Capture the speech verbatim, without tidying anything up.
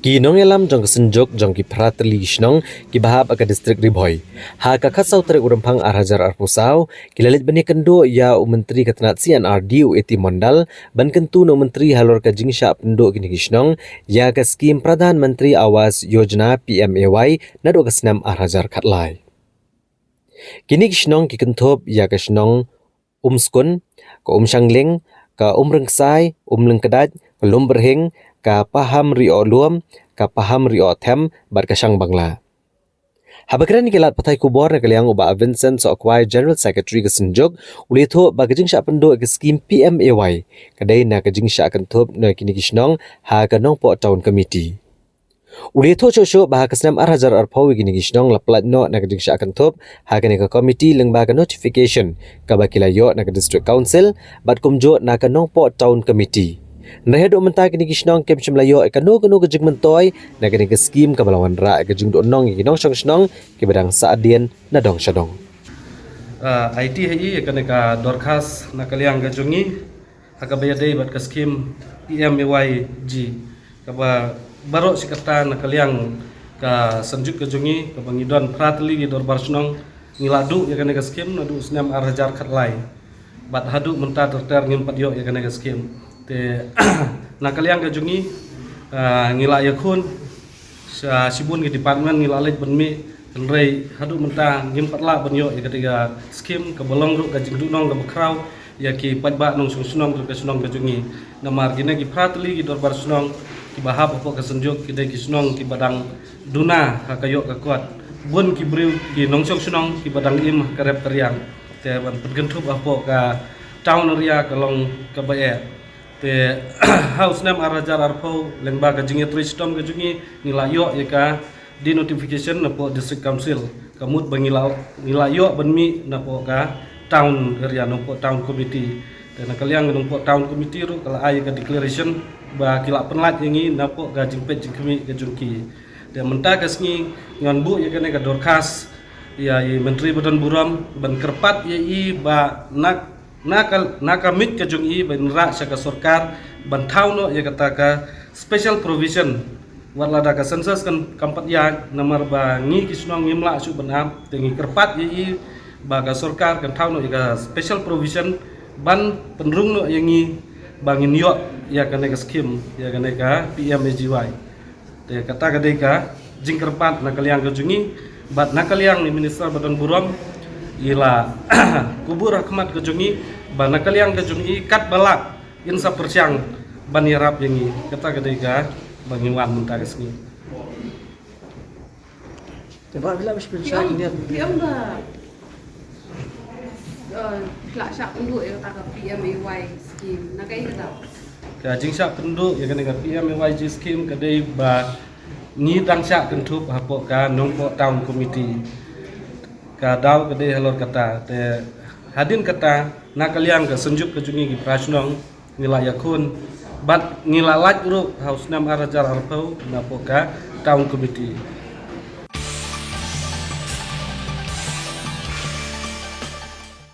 Ki nongïalam jong ka Synjuk jong ki phra tylli ki shnong kiba hap ha ka distrik Ri Bhoi, ha ka khatsaw tarik u Rymphang ar hajar arphew saw, ki la leit ban ïakynduh ïa u Myntri ka tnat C and R D, u A T Mondal, ban kyntu na u Myntri halor ka jingshah pynduh kine ki shnong ïa ka skim Pradhan Mantri Awas Yojana, P M A Y, naduh ka snem ar hajar khatlai. Kine ki shnong ki kynthup ïa ka shnong Umskun, ka Umshangling, ka Umryngksai, Umlyngkdait, ka Lumbyrhing, ka Paham Ri Ohlum, ka Paham Ri Othem, bad ka Shangbangla. Haba kren ïa ki lad pathai khubor na ka liang u Bah Vincent Sohkwai, General Secretary ka Synjuk, u la ïathuh ba ka jingshah pynduh ka skim P M A Y ka dei na ka jingshah kynthup na kine ki shnong ha ka Nongpoh Town Committee. U la ïathuh shuh shuh ba ha ka snem ar hajar arphew ïa kine ki shnong la pyllait noh na ka jingshah kynthup ha kane ka committee lyngba ka notification kaba ki la ïoh na ka District Council bad kumjuh na ka Nongpoh Town Committee. Hynrei haduh mynta kine ki shnong kim shym la ïoh ïa kano kano ka jingmyntoi na kane ka skim kaba la wanrah ïa ka jingduhnong ïa ki nongshong shnong kiba dang sah hadien na dong sha dong. Ah, aiti ha i ïa kane ka dorkhas na ka liang ka jong ngi ha kaba ïadei bad ka skim P M A Y G, kaba baroh shi katta na ka liang ka Synjuk ka jong ngi, kaba ngi don phra tylli ki dorbar shnong, ngi la duh ïa kane ka skim naduh u snem ar hajar khatlai. Bad haduh mynta ter ter ngim pat ïoh ïa kane ka skim. Te na ka liang ka jong ngi, ah, ngi la ïakhun sha shibun ki department, ngi la leit ban mih, hynrei haduh mynta ngim pat lah ban ïoh ïa kata ka skim kaba long ruh ka jingduhnong kaba khraw ïa ki paidbah nongshong shnong jong ka shnong ka jong ngi. Namar kine ki phra tylli ki dorbar shnong kiba hap hapoh ka Synjuk ki dei ki shnong kiba dang duna ha ka ïoh ka kot. Bun ki briew ki nongshong shnong kiba dang im ha ka rep ka riang. Te ban pynkynthup hapoh ka town area ka long kaba eh. Te ha u snem ar hajar arphew, lyngba ka jingïatrei shitom ka jong ngi, ngi la ïoh ïa ka denotification napoh District Council. Ka mut ba ngi la, ngi la ïoh ban mih napoh ka town area, napoh town committee. Te na ka liang napoh town committee ruh ka la ai ïa ka declaration ba ki la pynlait ïa ngi napoh ka jingpeit jingkhmih ka jong ki. Te mynta ka sngi ngan buh ïa kane ka dorkhas ïa i Myntri ba don burom ban kyrpad ïa i ba na na ka, na ka miej ka jong i ban rah sha ka sorkar ban thaw noh ïa kata ka special provision. Wat lada ka census kan kam pat ïaid, namar ba ngi ki shnong ngim lah shuh ban ap, te ngi kyrpad ïa i ba ka sorkar kan thaw noh ïa ka special provision ban pynrung noh ïa ngi ba ngin ïoh ïa kane ka skim, ïa kane ka P M A G Y. Te kata ka dei ka jingkyrpad na ka liang ka jong ngi, bad na ka liang i Minister ba don burom i la kubur ha khmat ka jong ngi, ba na ka liang ka jong ngi katba lah in sa pyrshang ban ïarap ïa ngi. Kata ka dei kaba ngi wan mynta ka sngi. Te ba phi la pyrshang, phi ong, phi ong ba, eh, phi la shah pynduh ïa kata ka P M A Y scheme, na kaei kata? Ka jingshah pynduh ïa kane ka P M A Y G scheme ka dei ba ngi dang shah kynthup hapoh ka Nongpoh Town Committee. Ka daw ka dei halor kata, te hadien kata na ka liang ka Synjuk ka jong ngi ki phra shnong ngi la ïakhun bad ngi la lait ruh ha u snem ar hajar arphew napoh ka Town Committee.